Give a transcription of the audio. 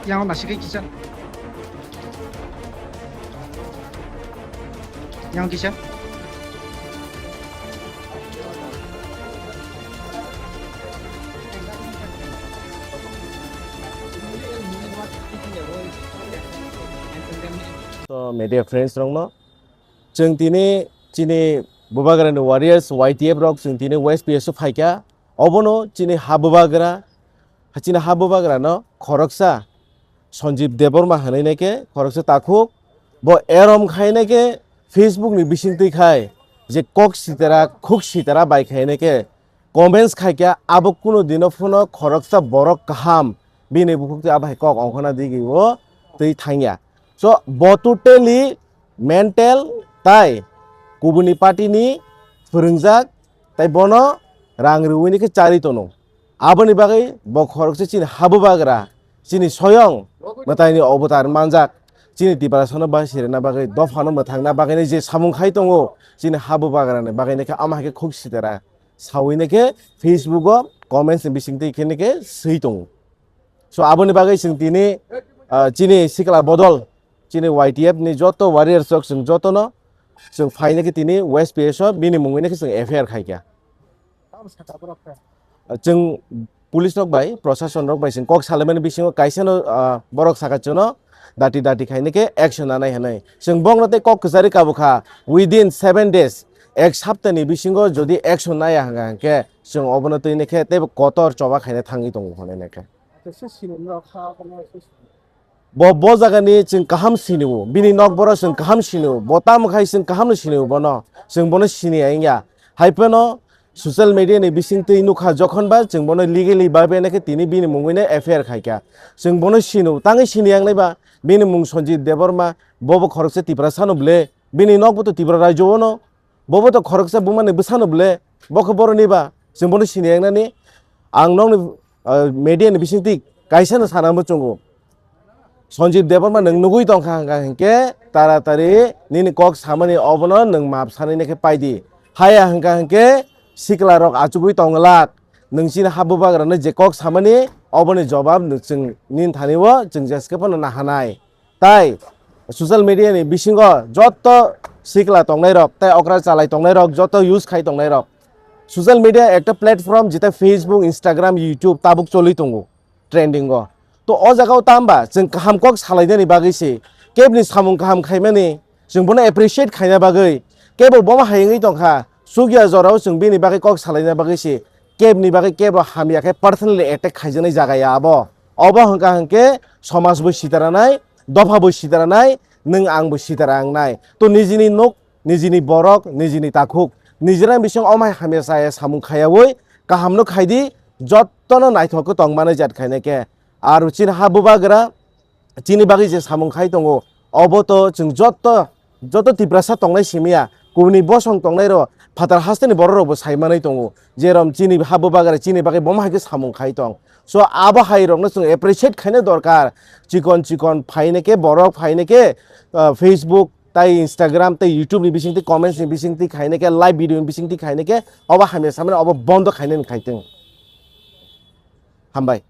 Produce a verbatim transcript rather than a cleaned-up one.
Yang nasi kai kisa. Yang kisa. To media friends rokno, chwng tini chini Bubagrani warriors Y T F rok chwng tini West P S o phaikha. Obono chini ha Bubagra, chini ha Bubagrano khoroksa Sanjeev Debbarma hwnwi nai khe khoroksa takhuk. Bo erom khai nai khe Facebook ni bising twi khai je kok sitera khuk sitera bai khai nai khe comments khai khe abo kuno dino phano khoroksa borok kaham bini bukhuk twi abo hai kok ongkhorna digi o twi thangya. So bo totally mental tai kubuni party ni phwrwngjak tai bono rang rwui ni khe charwi tono. Aboni bagwi bo khoroksa chini ha Bubagra, chini soyong mwtaini obotar manjak, chini Tiprasano bai sirina bagwi, dophano mwthangna bagwi je samung khai tongo, chini ha Bubagrani bagwi khe ama hai khe khuk sitera saui khe Facebook o comments ni bising twi khe khe swi tongo. So aboni bagwi chwng tini, ah, chini sikla bodol, chini Y T F ni joto warriors rok chwng jotono chwng phai khe tini West P S o bini mungwi khe chwng F I R khai kha. Chwng police rok bai, proshashan rok bai chwng kok salaimani bisingo kaisa no, ah, borok saka chwngno dati dati khai khe action nanai hwnwi. Chwng bokno tei kok kwchari kabu kha, within seven days, ek saptani bisingo jodi action naya hwnkha hwnkhe chwng obono twi khe teibo kotor choba khaina thangwi tongo hwnwi khe. Bo, bo jagani chwng kaham sini-o, bini nok borok chwng kaham sini-o, bo tamo khai chwng kaham no sini-o bono, chwng bono sini ya wngya. Hai phano social media ni bising twi nukha, jokhon ba chwng bono legally ba bene khe tini bini mungwi no F I R khai kha. Chwng bono sini-o, tangwi sini yang nai ba, bini mung Sanjeev Debbarma, bo bo khoroksa Tiprasa no ble, bini nok bo to Tripura rajyo o no, bo bo to khoroksa buma ni bwsa no ble, bo khe boroni ba, chwng bono sini yang nani. Ang nokni, ah, media ni bising twi kaisa no sana muchungo. Sanjeev Debbarma nwng nugui tongkha hwnkha hwnkhe taratari nini kok samani obono nwng maap sanai khe paidi. Haya hwnkha hwnkhe sikla rok achugui tonglak. Nwng chini ha Bubagrano je kok samani oboni jobab nwng chwng nini thani o chwng jeskhe phano nahanai. Tai social media ni bisingo joto sikla tongnai rok tai okra chalai tongnai rok joto use khai tongnai rok. Social media ekta platform jeta Facebook, Instagram, YouTube tabuk choli tongo. Trending o. To o jaga o tamba chwng kaham kok salainani bagwi se, kebni samung kaham khaimani chwng bono appreciate khaina bagwi, kebo bomo hai wngwi tongkha, chukya jorao chwng bini bagwi kok salaina bagwi se, kebni bagwi kebo hamya khe personally attack khaijaknai jaga ya abo. Obo hwnkha hwnkhe somaj bo sitaranai, dopha bo sitaranai, nwng ang bo sitara wngnai. To nijini nok, nijini borok, nijini takhuk, nijini bising omai hamya chaya samung khayaui kahamno khaidi, jottono naithok khe tongmani jat khainai khe. Aro chini ha Bubagra chini bagwi je samung khai tongo, obo to chwng jotto, jotto Tiprasa tongnai simiya, kubuni bosong tongnai rok phatar hasteni borok rok bo sai manwi tongo, jerom chini ha bwbagare chini bagwi bomo hai khe samung khai tong. So abo hai rokno chwng appreciate khaina dorkar, chikon chikon phaina khe borok phaina khe, ah, Facebook tai Instagram tai YouTube ni bisingtwi comments ni bisingtwi khaina khe live video ni bisingtwi khaina khe obo hamya samani obo bondo khainani khai tong. Hambai.